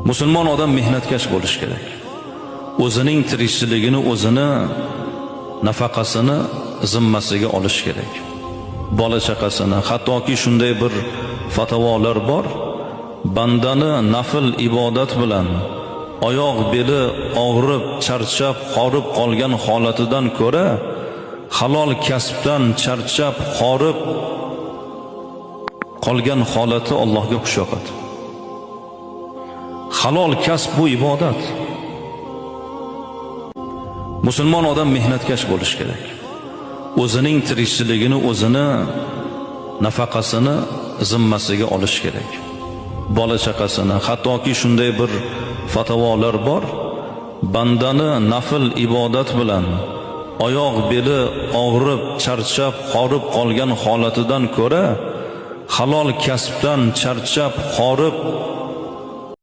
Musulmon odam mehnatkash bo'lishi kerak. O'zining tirikchiligini, o'zini nafaqasini zimmasiga olish kerak. Bola chaqasini, hattoki shunday bir fatvolar bor, bandani nafl ibodat bilan oyoq beli og'rib, charchab, horib qolgan holatidan ko'ra halol kasbdan charchab, horib qolgan holati Allohga xush yoqadi. Halol kasb bu ibodat. Musulmon odam mehnatkash bo'lishi kerak. O'zining tirikchiligini, o'zini nafaqasini zimmasiga olish kerak. Bola chaqasini, hattoki shunday bir fatvolar bor, bandani nafl ibodat bilan oyoq beli og'rib, charchab, horib qolgan holatidan ko'ra halol kasbdan charchab, horib